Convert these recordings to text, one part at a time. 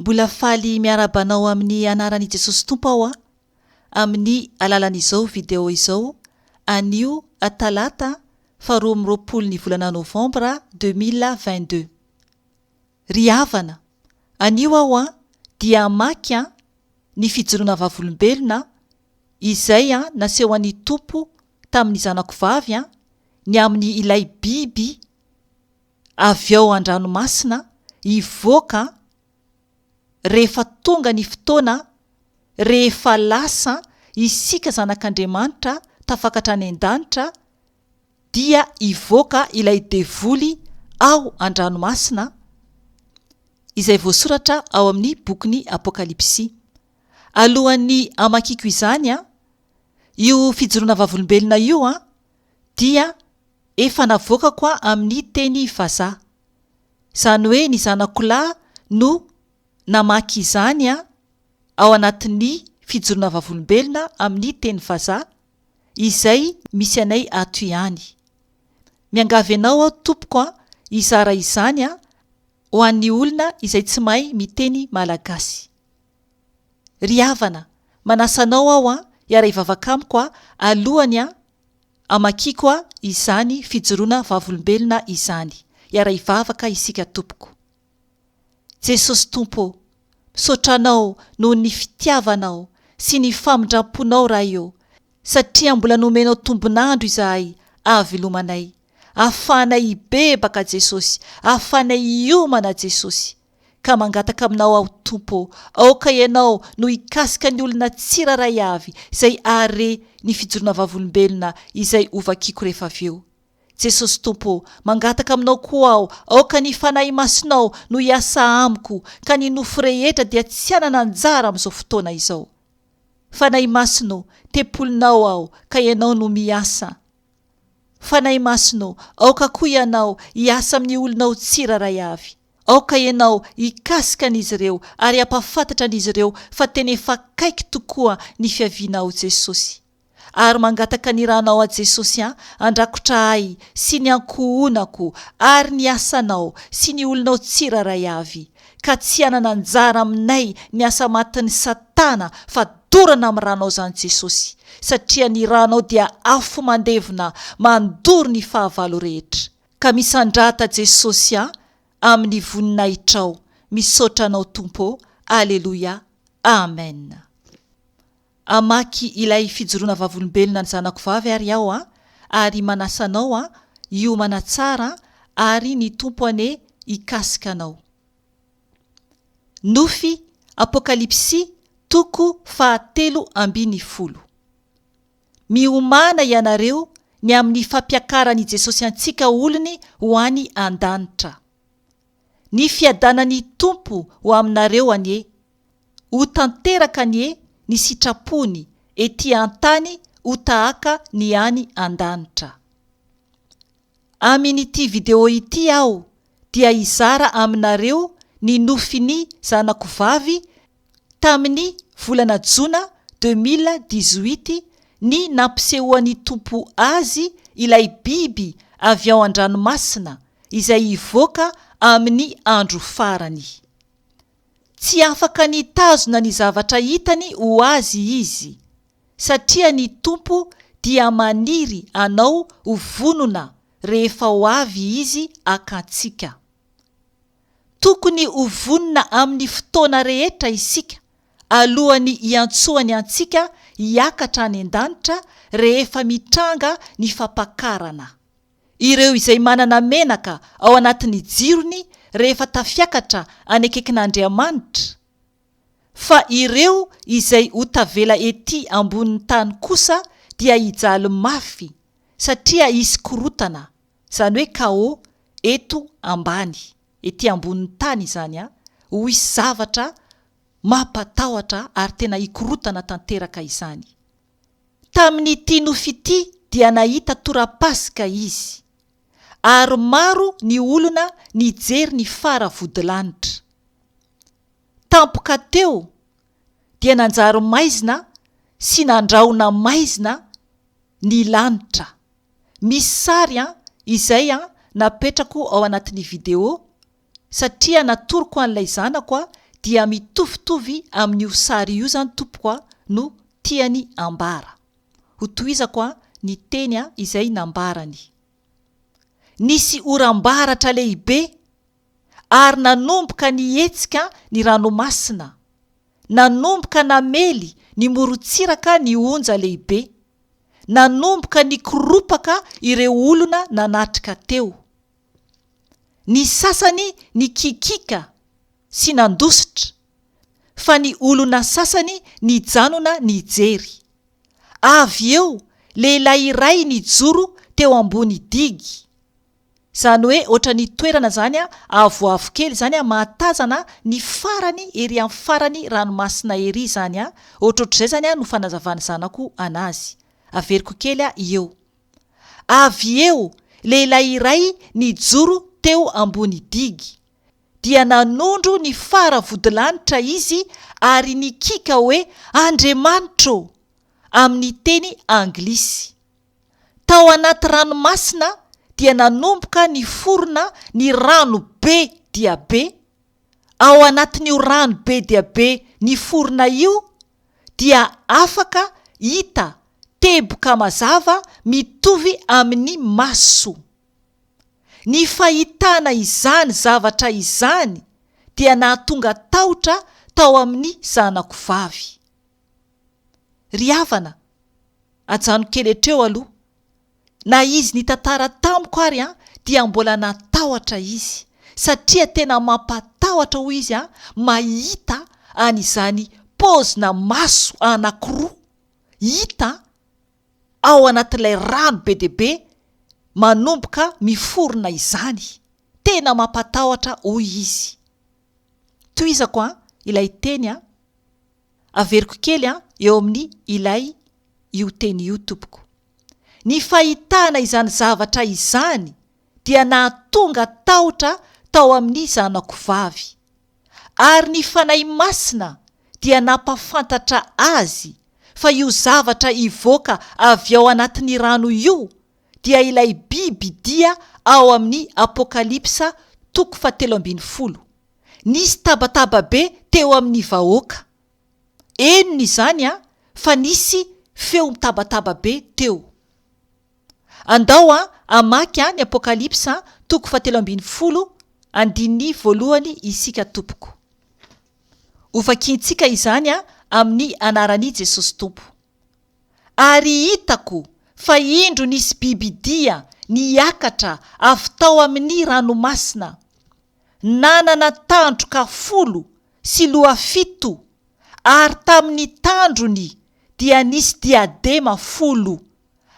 Mbola faly miarahaba anao amin'ny anaran'i Jesosy Tompo aho a, amin'ny alalan'izao video izao anio talata faha 22 ny volana novambra 2022. Ry havana, anio aho a dia hamaky a ny fijoroana vavolombelona izay a nasehon'ny Tompo tamin'ny zanako vavy a ny amin'ny ilay biby avy ao an-dranomasina hivoaka rehefa tonga ny fotoana, rehefa lasa isika zanak'Andriamanitra tafakatra any an-danitra dia hivoaka ilay devoly ao an-dranomasina izay voasoratra ao amin'ny bokin'ny Apokalypsy. Alohan'ny hamakiako izany, io fijoroana vavolombelona io dia Efa navoakako amin'ny teny vazaha. Izany hoe ny zanako lahy no namaky izany ao anatin'ny fijoroana vavolombelona amin'ny teny vazaha izay misy anay ato ihany. Miangavy anao aho tompoko a hizara izany ho an'ny olona izay tsy mahay miteny malagasy. Ry havana, manasa anao aho hiara-hivavaka amiko alohany Amakiako aho izany fijoroana vavolombelona izany. Hiara-hivavaka isika tompoko. Jesosy Tompo ô, misaotra Anao noho ny fitiavanao sy ny famindram-ponao Ray ô, satria mbola nomenao tombon'andro izahay ahavelomanay, ahafahanay hibebaka Jesosy, ahafahanay hiomana Jesosy. Ka mangataka aminao aho Tompo ô, aoka Ianao no hikasika ny olona tsirairay avy izay hahare ny fijoroana vavolombelona izay hovakiako rehefa avy eo. Jesosy Tompo ô, mangataka aminao koa aho, aoka ny Fanahy Masinao no hiasa amiko, ka ny nofo rehetra dia tsy hanana anjara amin'izao fotoana izao. Fanahy Masina ô, tempolinao aho, ka Ianao no miasa. Fanahy Masina ô, aoka koa Ianao hiasa amin'ny olonao tsirairay avy. Aoka Ianao hikasika an'izy ireo ary hampahafantatra an'izy ireo fa tena efa akaiky tokoa ny fiavianao Jesosy. Ary mangataka ny ranao aho Jesosy a, handrakotra ahy sy ny ankohonako ary ny asanao sy ny olonao tsirairay avy. Ka tsy hanana anjara aminay ny asa matin'i Satana fa dorana amin'ny ranao izany Jesosy satria ny ranao dia afo mandevona mandoro ny fahavalo rehetra. Ka misandrata Jesosy a amin'ny voninahitrao misaotra anao Tompo ô Aleloia Amen. Hamaky ilay fijoroana vavolombelona ny zanako vavy ary aho a ary manasa anao a hiomana tsara ary ny Tompo anie hikasika anao. Nofy Apokalypsy toko faha-13. Miomàna ianareo ny amin'ny fampiakaran' i Jesosy antsika olony ho any an-danitra. Ny fiadanan'ny Tompo ho aminareo anie. Ho tanteraka anie ny sitrapony ety an-tany ho tahaka ny any an-danitra. Amin ity video ity aho dia hizara aminareo ny nofin'ny zanako vavy tamin'ny volana jona 2018 ny nampisehoan'ny Tompo azy ilay biby avy ao an-dranomasina izay hivoaka amin'ny andro farany. Tsy afaka nitazona ny zavatra hitany ho azy izy, satria ny Tompo dia maniry anao ho vonona rehefa ho avy Izy haka antsika. Tokony ho vonona amin'ny fotoana rehetra isika alohan'ny hiantsoany antsika hiakatra any an-danitra rehefa mitranga ny fampakarana. Ireo izay manana menaka ao anatin'ny jirony rehefa tafiakatra any akaikin'Andriamanitra, fa ireo izay ho tavela ety ambonin'ny tany kosa dia hijaly mafy satria hisy korotana, izany hoe chaos, eto ambany, ety ambonin'ny tany izany an, ho hisy zavatra mampatahotra ary tena hikorotana tanteraka izany. Tamin'ity nofy ity dia nahita torapasika izy, ary maro ny olona nijery ny fara vodilanitra. Tampoka teo dia nanjary maizina sy nandrahona maizina ny lanitra. Misy sary an izay an napetrako ao anatin'ny video satria natoroko an'ilay zanako an Dia mitovitovy amin'io sary io izany tompoko a no tiany ambara. Ho tohizako a ny teny a izay nambarany. Nisy oram-baratra lehibe ary nanomboka nihetsika ny ranomasina. Nanomboka namely ny morontsiraka ny onja lehibe. Nanomboka nikoropaka ireo olona nanatrika teo. Ny sasany nikikiaka sy nandositra, fa ny olona sasany nijanona nijery. Avy eo, lehilahy iray nijoro teo ambony digy. Izany hoe ohatran'ny toerana izany avoavo kely izany mahatazana ny farany ery amin'ny farany ranomasina ery izany, ohatrohatr'izay izany no fanazavan'ny zanako an'azy. Averiko kely eo. Avy eo, lehilahy iray nijoro teo ambony digy. Dia nanondro ny fara vodilanitra izy ary nikiaka hoe Andriamanitro! amin'ny teny anglisy. Tao anaty ranomasina dia nanomboka niforona ny rano be dia be, ao anatin'io rano be dia be niforona io dia afaka hita teboka mazava mitovy amin'ny maso. Ny fahitana izany zavatra izany dia nahatonga tahotra tao amin'ny zanako vavy. Ry havana, ajanony kely hatreo aloha. Na izy nitantara tamiko ary an, dia mbola natahotra izy, satria tena mampatahotra hoy izy an, mahita an'izany paozina maso anankiroa hita ao anatin'ilay rano be dia be manomboka miforona izany. Tena mampatahotra hoy izy. Tohizako an, ilay teny an. Averiko kely an eo amin'ny ilay io teny io tompoko. Ny fahitana izany zavatra izany dia nahatonga tahotra tao amin'ny zanako vavy. Ary ny Fanahy Masina dia nampafantatra azy fa io zavatra hivoaka avy ao anatin'ny rano io dia ilay biby dia ao amin'ny Apokalypsa toko fahatelo ambin'ny folo. Nisy tabataba be teo amin'ny vahoaka. Henony izany an, fa nisy feo mitabataba be teo. Andao an, hamaky an ny Apokalypsa toko fahatelo ambin'ny folo andininy voalohany isika tompoko. Hovakiantsika izany an amin'ny anaran'i Jesosy Tompo. Ary hitako fa indro nisy bibidia niakatra avy tao amin'ny ranomasina, nanana tandroka folo sy loha fito, ary tamin'ny tandrony dia nisy diadema folo,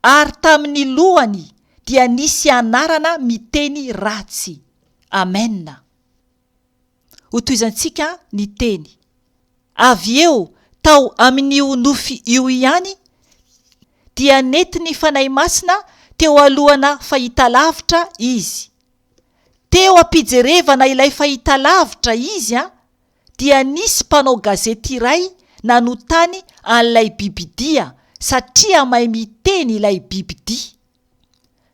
ary tamin'ny lohany dia nisy anarana miteny ratsy. Amena. Hotohizantsika ny teny. Avy eo, tao amin'io nofy io ihany, dia nentin'ny Fanahy Masina teo alohana fahitalavitra izy. Teo am-pijerevana ilay fahitalavitra izy dia nisy mpanao gazety iray nanotany an'ilay bibidia satria mahay miteny ilay bibidia.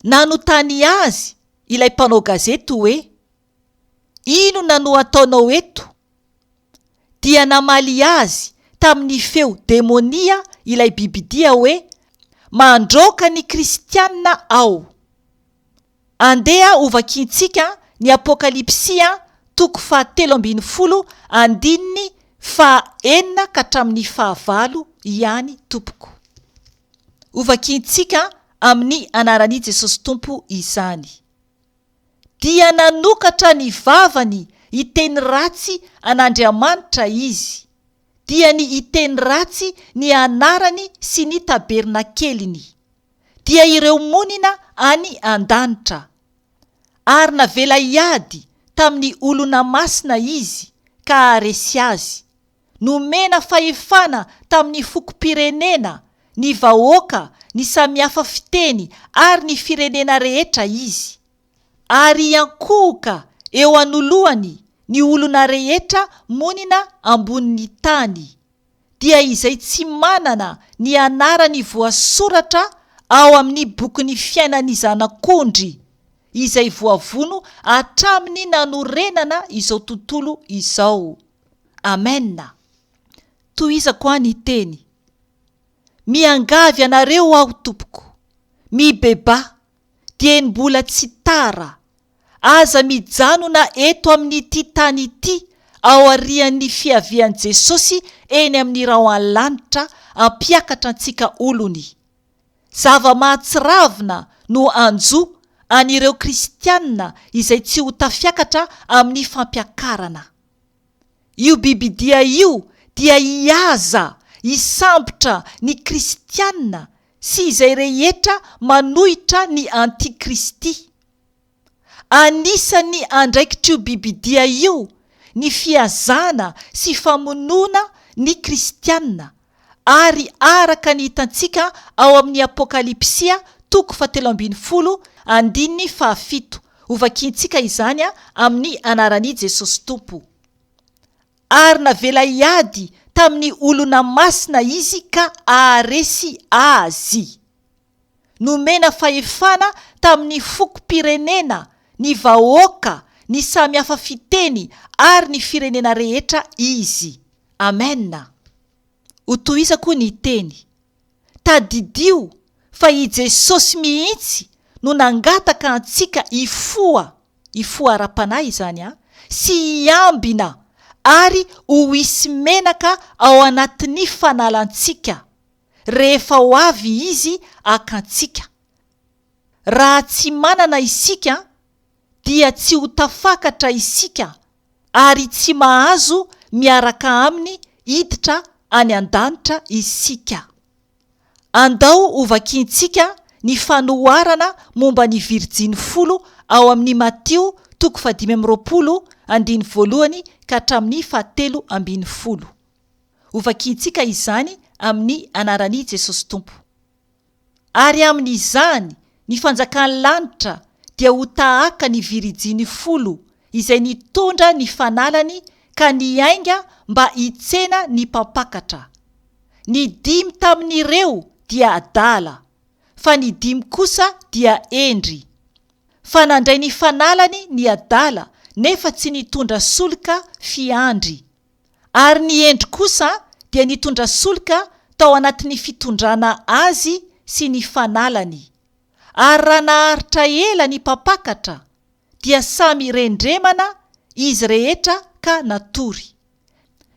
Nanotany azy ilay mpanao gazety hoe, Inona no ataonao eto? Dia namaly azy tamin'ny feo demonia ilay bibidia hoe, Mandroaka ny kristiana aho. Andeha hovakiantsika ny Apokalypsy toko fahatelo ambin'ny folo andininy faha enina ka hatramin'ny fahavalo ihany tompoko. Hovakiantsika amin'ny anaran'i Jesosy Tompo izany. Dia nanokatra ny vavany hiteny ratsy an'Andriamanitra izy, dia ny hiteny ratsy ny anarany sy ny tabernakeliny. dia ireo monina any an-danitra. Ary navela hiady tamin'ny olona masina izy ka haharesy azy. Nomena fahefana tamin'ny fokom-pirenena, ny vahoaka, ny samihafa fiteny ary ny firenena rehetra izy. Ary hiankohoka eo anoloany ny olona rehetra monina ambonin'ny tany. dia izay tsy manana ny anarany voasoratra ao amin'ny bokin'ny fiainan'ny Zanak'ondry, izay voavono hatramin'ny nanorenana izao tontolo izao. Amen! Tohizako an ny teny. Miangavy anareo aho tompoko, mibebaha, dieny mbola tsy tara, aza mijanona eto amin'ity tany ity aorian'ny fiavian'i Jesosy eny amin'ny rahon'ny lanitra hampiakatra antsika olony. Zava-mahatsiravina no hanjo an'ireo kristiana izay tsy ho tafiakatra amin'ny fampiakarana. Io bibidia io dia hihaza, hisambotra ny kristiana sy izay rehetra manohitra ny antikristy. Anisan'ny andraikitr'io bibidia io ny fihazana sy famonoana ny kristiana, ary araka ny hitantsika ao amin'ny Apokalypsia toko fahatelo ambinifolo andininy fahafito, hovakiantsika izany amin'ny anaran'i Jesosy Tompo. Ary navela hiady tamin'ny olona masina izy ka haharesy azy. Nomena fahefana tamin'ny fokom-pirenena, ny vahoaka, ny samy hafa fiteny ary ny firenena rehetra izy. Amena. Hotohizako ny teny. Tadidio fa i Jesosy mihitsy no nangataka antsika hifoha, hifoha ara-panahy izany an, sy hiambina ary ho hisy menaka ao anatin'ny fanalantsika, rehefa ho avy Izy haka antsika. Raha tsy manana isika dia tsy ho tafakatra isika ary tsy mahazo miaraka Aminy hiditra any an-danitra isika. Andao hovakintsika ny fanoharana momba ny virjiny folo ao amin'ny Matio toko fahadimy amby roapolo andiny voalohany ka hatramin'ny fahatelo ambinifolo. Hovakintsika izany amin'ny anaran'i Jesosy Tompo. Ary amin'izany ny fanjakan'ny lanitra dia ho tahaka ny virijiny folo izay nitondra ny fanalany ka niainga mba hitsena ny mpampakatra. Ny dimy tamin'ireo dia adala, fa ny dimy kosa dia hendry. Fa nandray ny fanalany ny adala nefa tsy nitondra solika fiandry. Ary ny hendry kosa dia nitondra solika tao anatin'ny fitondrana azy sy ny fanalany. Ary raha naharitra ela ny mpampakatra, dia samy rendremana izy rehetra ka natory.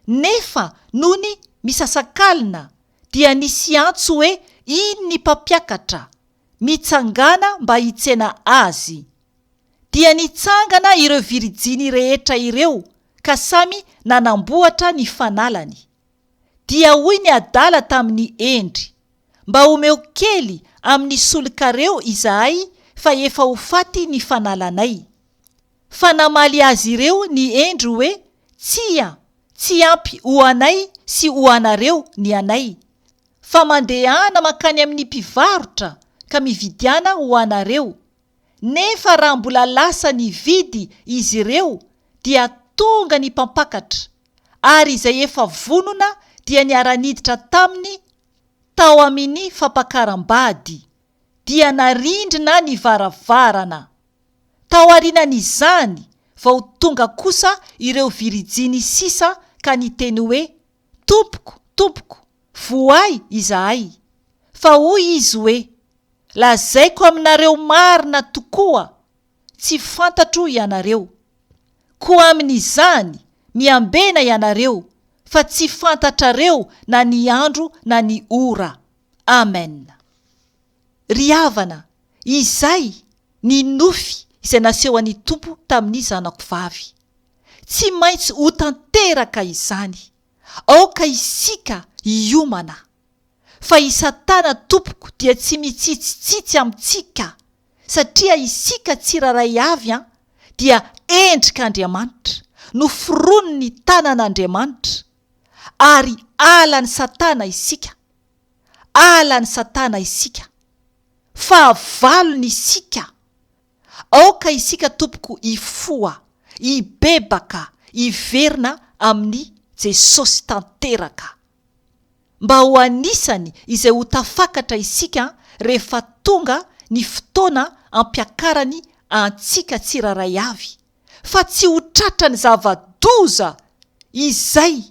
Nefa nony misasakalina, dia nisy antso hoe iny ny mpampiakatra, mitsangàna mba hitsena azy. Dia nitsangana ireo virijiny rehetra ireo ka samy nanamboatra ny fanalany. Dia hoy ny adala tamin'ny hendry, Mba omeo kely amin'ny solikareo izahay fa efa ho faty ny fanalanay. Fa namaly azy ireo ny hendry hoe, Tsia, tsy ampy ho anay sy ho anareo ny anay. Fa mandehana mankany amin'ny mpivarotra ka mividiana ho anareo. Nefa raha mbola lasa nividy izy ireo dia tonga ny mpampakatra, ary izay efa vonona dia niara-niditra taminy tao amin' ny fampakaram-bady, dia narindrina ny varavarana. Taorianan' izany vao tonga kosa ireo virijiny sisa ka niteny hoe, Tompoko, tompoko, vohay izahay. Fa hoy izy hoe, Lazaiko aminareo marina tokoa, tsy fantatro ianareo. Koa amin'izany, miambena ianareo, fa tsy fantatrareo na ny andro na ny ora. Amen. Ry havana, izay ny nofy izay nasehon'ny Tompo tamin'ny zanako vavy. Tsy maintsy ho tanteraka izany. Aoka isika hiomana. Fa i Satana tompoko dia tsy mitsitsitsitsy amintsika satria isika tsirairay avy an dia endrik'Andriamanitra, noforonin'ny tanan'Andriamanitra, ary alan'i Satana isika, alan'i Satana isika, fahavalony isika, aoka isika tompoko hifoha, hibebaka, hiverina amin'i Jesosy tanteraka. Mba ho anisany izay ho tafakatra isika rehefa tonga ny fotoana ampiakarany antsika tsirairay avy, fa tsy ho tratran'ny zava-doza. Izay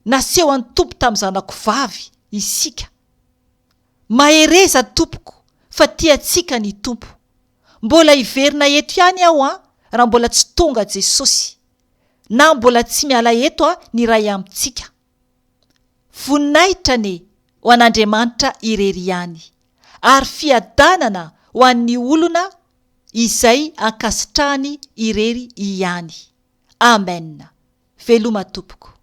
nasehon'ny Tompo tamin'ny zanako vavy isika. Mahereza tompoko fa tia antsika ny Tompo. Mbola hiverina eto ihany aho an raha mbola tsy tonga Jesosy. Na mbola tsy miala eto an ny iray amintsika. Voninahitra anie ho an'Andriamanitra irery ihany. Ary fiadanana ho an'ny olona izay ankasitrahany irery ihany. Amen. Veloma tompoko.